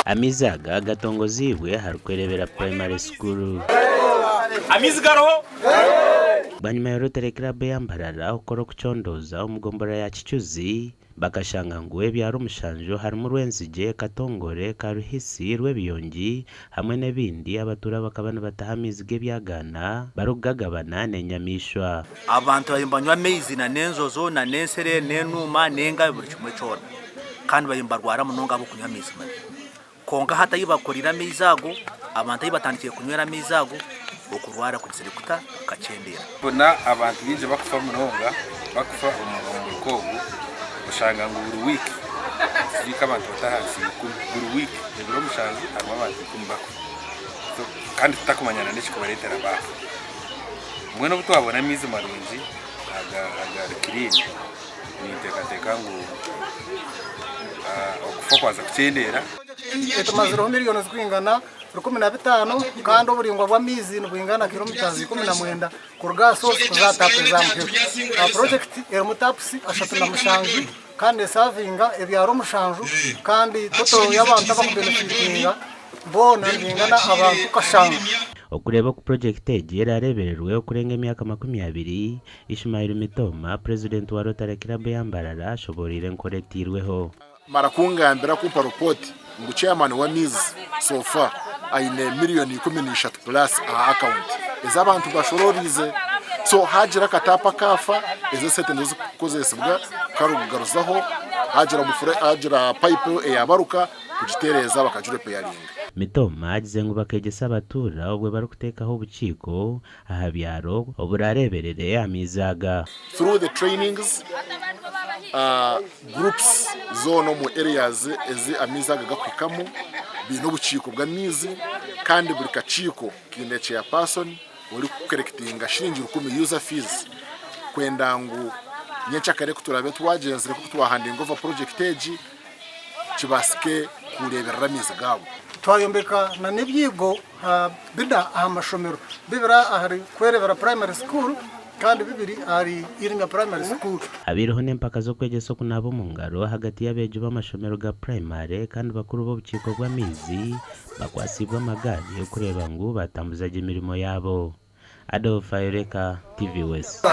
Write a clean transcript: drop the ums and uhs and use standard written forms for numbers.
Amaizi aga gatongoziibwe ahari Kwerebera Primary School. Amaizi gariho? Bwanyima ya Rotary Club eya Mbarara okukora okucondooza omu gomborora ya Kicuzi, bakashanga ngu ebyaro mushanju harimu Rwenzigye, Katongore, Karuhisi, Rwebiyongi hamwe n'ebindi abatuura bakaba nibataha amaizi g'ebyagaana barikugagabana n'enyamaishwa. Abantu bariyo nibanywa amaizi na n'enjojo na n'ensere n'enuuma n'engabi buri kimwe kyona kandi bariyo nibarwara munonga ahabw'okunywa amaizi mabi. Kwonka hati ahu bakoreire amaizi ago, abantu ahu batandikire kunywera amaizi ago, okurwara kugizire kuta? Kukakyendeera. Mbona abantu baingi bakufa munonga, bakufa omu mwika ogu, oshanga ngu buri wiiki nituziika abantu batari ahansi ya ikumi, buri wiiki ebiro mushanju harimu abantu ikumi bakufa so kandi tutakumanya na n'ekikubareetera baafa. Mbwenu obu twabona amaizi marungi aga agari clean, ninteekateeka ngu okufa kwaza kukyendeera. Etumazireho miriyoni zirikwingana 15 kandi oburaingwa bw'amaizi nibwingana kiromitazi 19 kuruga aha source kuza aha taapu eza muheru. Purojekiti erimu tapusi 37 kandi nesavinga ebyaro mushanju kandi toto y'abantu abakubenefitinga boona nibingana abantu kashanju. Okureeba oku purojekiti egi eraareebererwe okurenga emyaka 20, Ishmael Mitooma, Purezidenti wa Rotary Club eya Mbarara ashobooroire enkora etairweho. Mara kungambira kumpa report ngu chairman w'amaizi so far aine miriyoni 13 plus aha account ezi abantu bashororiize so hagira akataapu akaafa ezo esente nizo zikukozesibwa kukarugaruzaho hagira mufure hagira pipe eyabaruka kugitereeza bakagirepeyaringa. Mitooma agize ngu bakeegyesa abatuura obwe barikuteekaho obukiiko aha byaro oburareeberere amaizi aga. Through the trainings, groups zoona omu areas ezi amaizi aga gakuhikamu baine obukiiko bw'amaizi kandi buri kakiiko kaine chairperson orikukorekitinga shiringi rukumi user fees kwenda ngu nyenkyakare kuturabe twagyenzire nkoku twahandinga over project egi kibaasike kureeberera amaizi gaabo. Twayombeka na n'ebyigo bina aha mashomero, bibiri ahari Kwerebera Primary School kandi bibiri ahari Irimya Primary School. Habaireho n'empaka z'okwegyesa okunaaba omu ngaro ahagati y'abeegi b'amashomero ga purayimare kandi bakuru b'obukiiko bw'amaizi bakwatsiibwe amagaari okureeba ngu batambuza gye emirimo yaabo. Adolf Ayoreka, TV West.